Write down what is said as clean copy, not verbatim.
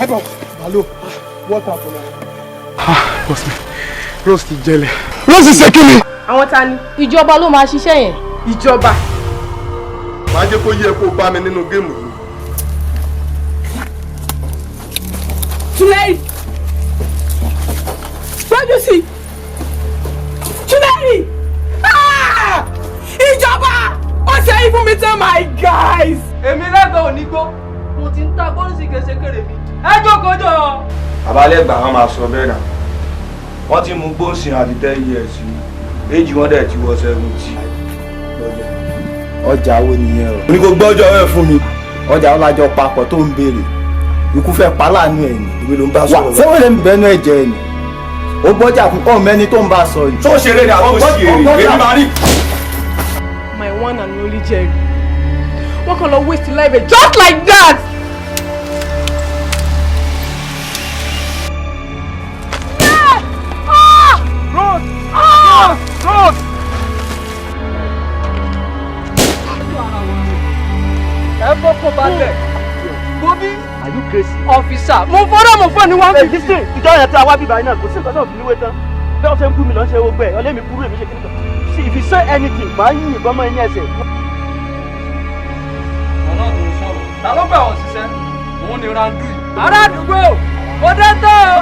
Help us. Hello. What happened? Ah, boss mi. Rose ti jẹlẹ̀. Rose ṣe kí ni? Àwọn ta ni? Ìjọba ló máa ṣiṣẹ́ yẹn. Ìjọba. Màá jẹ́ kó yẹ kó bá mi nínú game yìí. Túnẹ́rì. Gbọ́dọ̀ sí. Túnẹ́rì. Ah! Ìjọba! Ó ṣe é fún mi tán, my guys. Èmi lẹ́gbẹ̀ẹ́ onígbó, mo ti ń ta bọ́ọ̀sì kẹsẹ̀kẹrẹ mi. Ẹ jókòó jọ. Babalẹ́gbà wọn máa sọ bẹ́ẹ̀ náà, wọ́n ti mú gbóǹsìn àti 10 years, éjì wọn dẹ̀ ti wọ 70. Ọjà wo nìyẹn o? Mo ní kó gbọ́jọ́ ẹ̀ fún mi. Ọjà wo lájọ papọ̀ tó ń béèrè? Ikú fẹ́ pa láàánú ẹ̀ ni. Èmi ló ń bá Wà sọ̀rọ̀. ṣé wọ́n lè bẹnu ẹ̀jẹ̀ ẹ̀ ni? Ó gbọ́jà fún ọ̀ mẹ́ni tó ń bá sọ ni. Tó ṣeré ni àwọn òṣèré èmi máa rí. My one and only Jerry. Wọ́n kàn lọ waste life ẹ̀ just like that. Rose! Ah! Rose! Ẹ fọ́kàn balẹ̀. Gobi. Are you crazy? Officer, mo fọ́dọ̀ mo fọ́ ni wọ́n Ẹ fi. Listen, ìjọ yẹn tí a wá bíbá yìí náà, kò sí nǹkan náà fi níwé tán. Bí wọ́n ṣe ń bú mi lọ́n ṣe gbogbo ẹ̀, ọlẹ́mi kúrú èmi ṣe kíní kan. See, if you say anything, màá yín ìbọn mọ́ ẹ ní ẹsẹ̀. Ọ̀nà tó ń sọ̀rọ̀. Ta ló gbà wọ́n ṣiṣẹ́? Òun ni Randu yìí. Ará àdúgbò, mo dé tán o.